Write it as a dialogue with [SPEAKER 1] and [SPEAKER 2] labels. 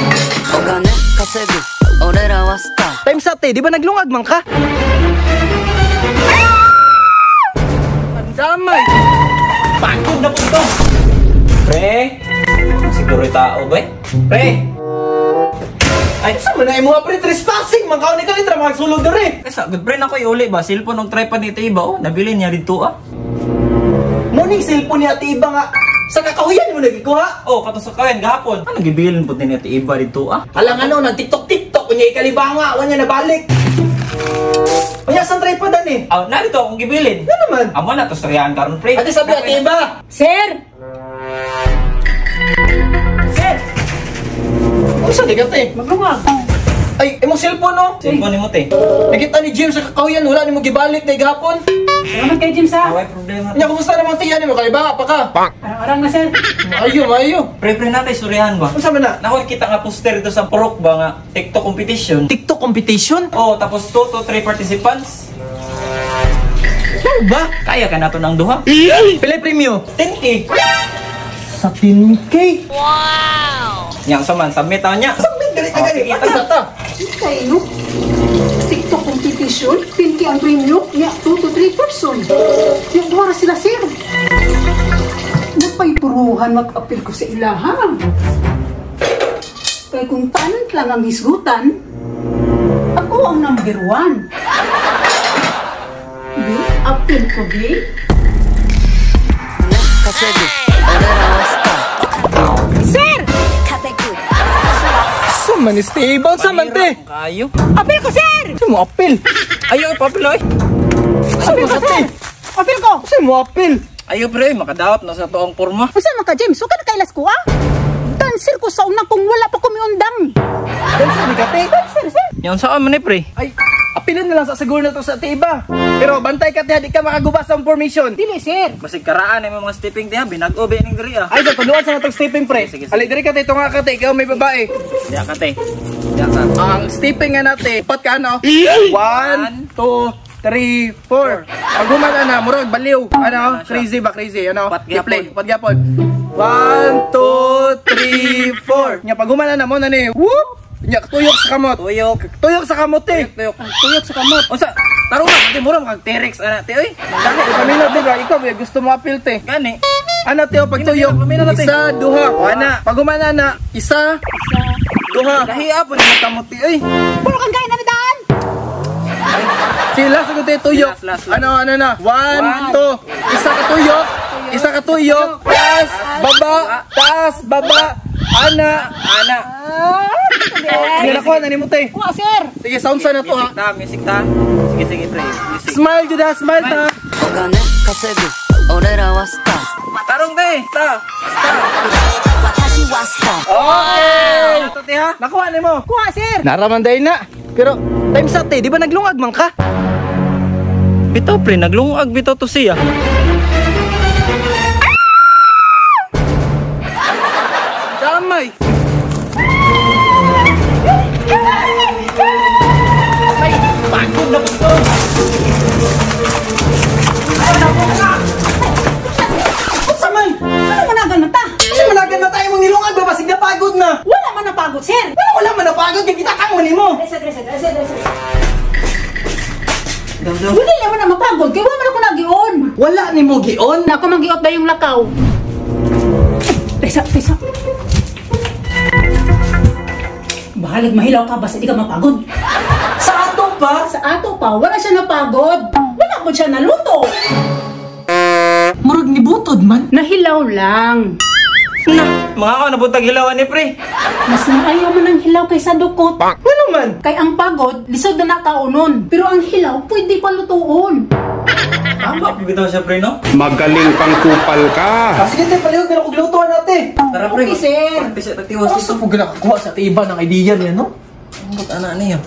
[SPEAKER 1] お金稼ぐ俺らはスター。
[SPEAKER 2] Time sa te, di ba naglungag man ka? Ang damay!
[SPEAKER 3] Pagod na po ito! Pre! Siguro yung tao ba eh? Pre!
[SPEAKER 2] Ay, sa man na imuha pre, trespassing! Man kaon ni kalitra, magsulod diri!
[SPEAKER 3] Kaysa, good friend ako iuli ba? Cellphone ng tripod ni Iba oh. Nabili niya dito ah.
[SPEAKER 2] Morning cellphone ni Ate Iba nga. Sa kakahuyan mo nagikuha?
[SPEAKER 3] Oh, kato sa kawan gahapon. Ano gibilin po ni Ate Iba dito ah?
[SPEAKER 2] Alang ano, nag-TikTok TikTok, unya ikalibanga, wanya nabalik. Unya sa tripod ani?
[SPEAKER 3] Oh, narito akong gibilin.
[SPEAKER 2] Ano naman?
[SPEAKER 3] Amo na to storyahan karon pre.
[SPEAKER 2] Ate sabi Ate Iba!
[SPEAKER 4] Sir!
[SPEAKER 3] Sir!
[SPEAKER 2] Unsa di ka te?
[SPEAKER 4] Maglungag.
[SPEAKER 2] Ay, imong cellphone no?
[SPEAKER 3] Cellphone nimo te.
[SPEAKER 2] Nakita ni James sa kakahuyan, wala nimo gibalik day gahapon.
[SPEAKER 4] Salamat kay James ha.
[SPEAKER 3] Away problema.
[SPEAKER 2] Unya kumusta naman tiyan nimo kalibanga pa ka?
[SPEAKER 4] Arang-arang na sir.
[SPEAKER 2] Ayo, ayo.
[SPEAKER 3] Pre, pre natin storyahan ba?
[SPEAKER 2] Unsa man na?
[SPEAKER 3] Nako kita nga poster dito sa Purok ba nga TikTok competition.
[SPEAKER 2] TikTok competition?
[SPEAKER 3] Oh, tapos 2 to 3 participants.
[SPEAKER 2] Ano ba?
[SPEAKER 3] Kaya ka nato ng duha.
[SPEAKER 2] Pila premyo?
[SPEAKER 3] 10K.
[SPEAKER 2] Sa 10K.
[SPEAKER 3] Yang sa man submit taon niya.
[SPEAKER 2] Submit dali ka
[SPEAKER 3] Oh,
[SPEAKER 2] gani.
[SPEAKER 3] sige,
[SPEAKER 2] Pati sa ta.
[SPEAKER 4] Kay no? TikTok competition, 10K ang premyo, nya 2 to 3 person. Yung duha ra sila sir. Napaypuruhan mag-apil ko sa ilaha. Kay kung talent lang ang hisgutan, ako ang number 1. Bi, apil ko bi.
[SPEAKER 1] 稼ぐ俺らはスター。
[SPEAKER 4] Sir!
[SPEAKER 1] 稼ぐ
[SPEAKER 2] Sa man ni stable sa man te.
[SPEAKER 3] Kayo.
[SPEAKER 4] Apil ko sir!
[SPEAKER 2] Sa mo apil.
[SPEAKER 3] Ayo papel oy.
[SPEAKER 2] Sa mo
[SPEAKER 4] Apil ko
[SPEAKER 2] sa te.
[SPEAKER 4] sir! Apil ko!
[SPEAKER 2] Sa mo apil.
[SPEAKER 3] Ayo pre, makadawat na sa tuong porma.
[SPEAKER 4] Unsa man ka James? Wa ka nakailas ko ah? Dancer ko sa una kung wala pa ko miundang.
[SPEAKER 2] Dancer ni ka te.
[SPEAKER 4] Dancer sir.
[SPEAKER 3] Yang saan man ni pre?
[SPEAKER 2] Ay, apilin na lang sa siguro na to sa tiba. Pero bantay ka te, di ka makaguba sa formation.
[SPEAKER 4] Dili sir.
[SPEAKER 3] Basig karaan ay mga stepping diha, binag-o ba ning diri ah.
[SPEAKER 2] Ay, sa tuluan sa natong stepping pre.
[SPEAKER 3] Sige, sige.
[SPEAKER 2] Alay diri ka te, tunga ka te, ikaw may babae.
[SPEAKER 3] Diha ka te. Diha ka.
[SPEAKER 2] Ang stepping nga nate, pat ka ano? 1, 2, 3, 4. Pag humana na, murag baliw. Ano? Crazy ba? Crazy. Ano?
[SPEAKER 3] Pat gyapon.
[SPEAKER 2] I-play. Pat gyapon. 1, 2, 3, 4. Nya pag humana na mo na ni, whoop! Nya tuyok sa kamot.
[SPEAKER 3] Tuyok.
[SPEAKER 2] Tuyok sa kamot eh.
[SPEAKER 3] Tuyok.
[SPEAKER 4] Tuyok sa kamot.
[SPEAKER 3] Unsa? Tarong na te mura makag T-Rex ana te oy.
[SPEAKER 2] Dali, pamilya te ba? Ikaw ba gusto mo apil te?
[SPEAKER 3] Gani.
[SPEAKER 2] Ano te, pag tuyok, isa, duha. Ana, pag humana na, isa, duha.
[SPEAKER 3] Lahi po ni kamot te oy.
[SPEAKER 4] Puro kang gaya na ni daan.
[SPEAKER 2] Sila sa te tuyok.
[SPEAKER 3] Last, last, last.
[SPEAKER 2] Ano, ano na? 1, 2. Isa ka tuyok. Isa ka tuyok. Taas, baba, taas, baba. Ana.
[SPEAKER 3] Ana.
[SPEAKER 2] Sige, nakuha na ni mo te.
[SPEAKER 4] Kuha sir.
[SPEAKER 2] Sige, sound sa na to ha.
[SPEAKER 3] Music ta, music ta. Sige, sige pre. Music.
[SPEAKER 2] Smile jud ha, smile ta.
[SPEAKER 1] お金稼ぐ俺らはスター。
[SPEAKER 3] Tarong te. Ta.
[SPEAKER 1] 私はスター。
[SPEAKER 2] Okay.
[SPEAKER 3] Ato te ha.
[SPEAKER 2] Nakuha ni mo.
[SPEAKER 4] Kuha sir.
[SPEAKER 2] Naraman day na. Pero time sa te, di ba naglungag man ka?
[SPEAKER 3] Bitaw pre, naglungag bitaw to siya.
[SPEAKER 2] Damay.
[SPEAKER 3] Ay, pagod na po to.
[SPEAKER 2] Unsa man?
[SPEAKER 4] Ano mo nagan mata?
[SPEAKER 2] Unsa man nagan na tayo mong nilungag ba basig napagod na?
[SPEAKER 4] Wala man napagod sir.
[SPEAKER 2] Wala, wala man napagod kay kita kang man nimo.
[SPEAKER 4] Dresa, dresa, dresa, dresa. Wala naman na mapagod kay wala man ako nagion.
[SPEAKER 2] Wala nimo gion.
[SPEAKER 4] Nako manggiot na yung lakaw. Pesa, pesa. Bahalag mahilaw ka basta di ka mapagod.
[SPEAKER 2] Sa ato pa?
[SPEAKER 4] Sa ato pa, wala siya napagod. Wala po siya naluto.
[SPEAKER 2] Murag ni butod man.
[SPEAKER 4] Nahilaw lang.
[SPEAKER 3] Na, mga ako nabuntag hilawan ni pre.
[SPEAKER 4] Mas maayaw man ang hilaw kaysa dukot.
[SPEAKER 2] Ano man?
[SPEAKER 4] Kay ang pagod, lisod na nakaunon. Pero ang hilaw, pwede pa lutuon.
[SPEAKER 3] Tama, bitaw siya pre no?
[SPEAKER 5] Magaling kang kupal ka.
[SPEAKER 2] Ah, sige te, palihog na kog lutuan nate.
[SPEAKER 3] Tara pre.
[SPEAKER 4] Okay, sir.
[SPEAKER 3] Practice at tiwas
[SPEAKER 2] Asa
[SPEAKER 3] dito.
[SPEAKER 2] po nakakuha sa tiba ng idea niya no?
[SPEAKER 3] Ambot ana niya.